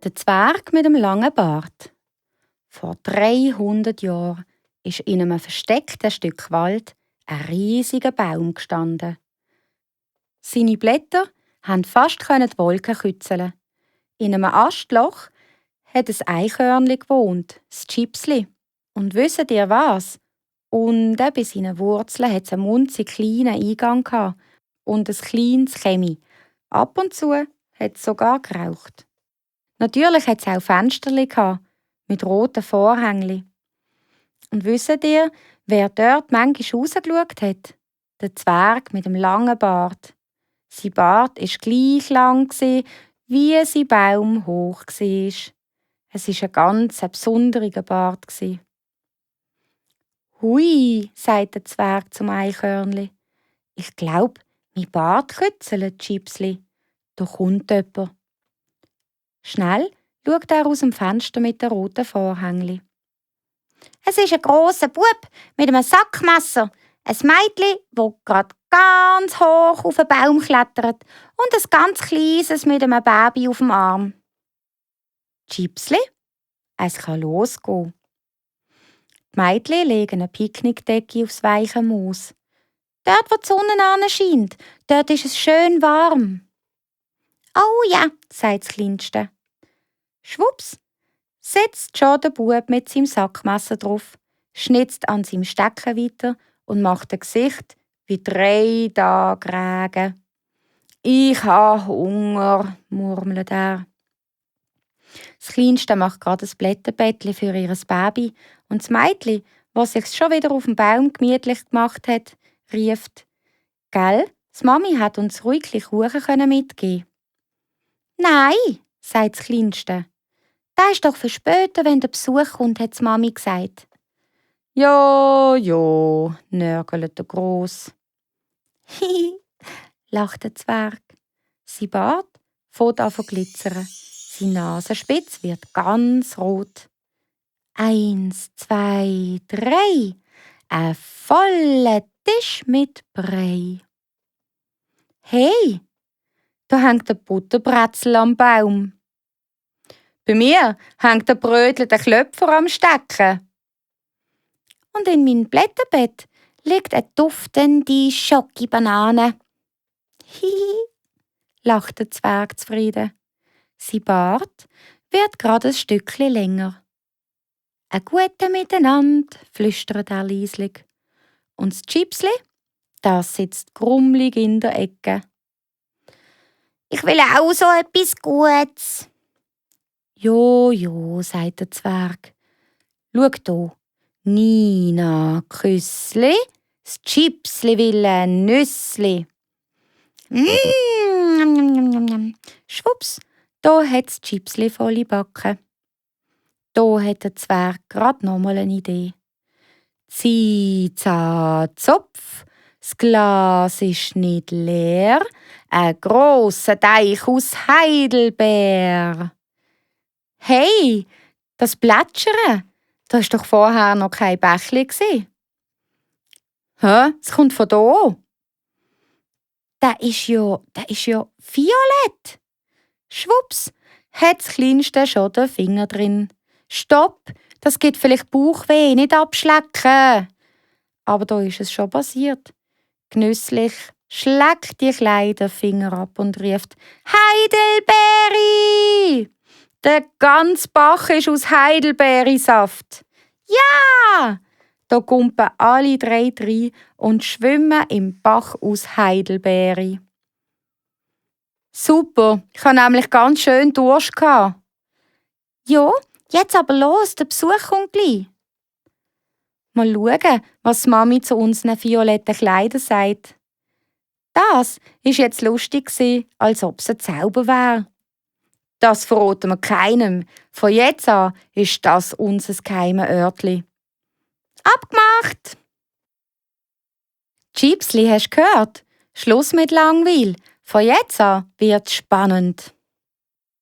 Der Zwerg mit dem langen Bart. Vor 300 Jahren ist in einem versteckten Stück Wald ein riesiger Baum gestanden. Seine Blätter konnten fast die Wolken kützeln. In einem Astloch hat ein Eichhörnchen gewohnt, das Chipsli. Und wisst ihr was? Unten bei seinen Wurzeln hat es einen munzig kleinen Eingang gehabt und ein kleines Chemie. Ab und zu hat es sogar geraucht. Natürlich hat es auch Fensterchen gehabt, mit roten Vorhängen. Und wisst ihr, wer dort manchmal rausgeschaut hat? Der Zwerg mit dem langen Bart. Sein Bart war gleich lang, wie sein Baum hoch war. Es war ein ganz besonderer Bart. «Hui», sagt der Zwerg zum Eichhörnli. «Ich glaub, mein Bart kützelt, Chipsli. Da kommt jemand.» Schnell schaut er aus dem Fenster mit den roten Vorhängen. «Es ist ein grosser Bub mit einem Sackmesser, ein Mädchen, das gerade ganz hoch auf einen Baum klettert und ein ganz kleines mit einem Baby auf dem Arm.» «Chipsli, es kann losgehen.» Die Mädchen legen eine Picknickdecke aufs weiche Moos. Dort, wo die Sonne scheint, dort ist es schön warm. «Oh ja», sagt das Kleinste. Schwupps, sitzt schon der Bub mit seinem Sackmesser drauf, schnitzt an seinem Stecken weiter und macht ein Gesicht wie 3 Tage Regen. «Ich habe Hunger», murmelt er. Das Kleinste macht gerade ein Blätterbettchen für ihr Baby und das Mädchen, das sich schon wieder auf dem Baum gemütlich gemacht hat, rieft: «Gell, die Mami hat uns ruhig Kuchen mitgeben.» «Nein», sagt das Kleinste. «Das ist doch für später, wenn der Besuch kommt», hat die Mami gesagt. «Ja, ja», nörgelt der Gross. «Hihi», lacht der Zwerg. Sein Bart fängt an zu glitzern. Seine Nasenspitze wird ganz rot. 1, 2, 3. Ein voller Tisch mit Brei. «Hey, da hängt ein Butterbrezel am Baum.» «Bei mir hängt ein brötelter Klöpfer am Stecken.» «Und in meinem Blätterbett liegt eine duftende Schokibanane.» «Hihi», lacht der Zwerg zufrieden. Sein Bart wird gerade ein Stückchen länger. «Ein gute Miteinander», flüstert er leislich. Und das Chipsli, das sitzt grummelig in der Ecke. «Ich will auch so etwas Gutes.» «Jo, jo», sagt der Zwerg. «Schau hier, Nina Küssli, das Chipsli will ein Nüssli.» Schwupps, da hat das Chipsli volle Backen. Da hat der Zwerg grad nochmal eine Idee. «Zieh, Zopf, das Glas ist nicht leer, ein grosser Teich aus Heidelbeer.» «Hey, das Plätschern, da war doch vorher noch kein Bächli gsi.» «Hä, es kommt von da.» Der ist ja violett.» Schwupps, hat das Kleinste schon den Finger drin. «Stopp, das gibt vielleicht Bauchweh, nicht abschlecken.» Aber da ist es schon passiert. Genüsslich schlägt die Kleine den Finger ab und ruft: «Heidelbeeri! Der ganze Bach ist aus Heidelbeerisaft!» «Ja!» Da kumpen alle 3 rein und schwimmen im Bach aus Heidelbeeri. «Super, ich hatte nämlich ganz schön Durst. «Ja, jetzt aber los, der Besuch kommt gleich.» Mal schauen, was die Mami zu unseren violetten Kleidern sagt. Das war jetzt lustig, als ob es ein Zauber wäre. Das verraten wir keinem. Von jetzt an ist das unser geheimes Örtli. Abgemacht! Chipsli, hast du gehört? Schluss mit Langweil. Von jetzt an wird's spannend.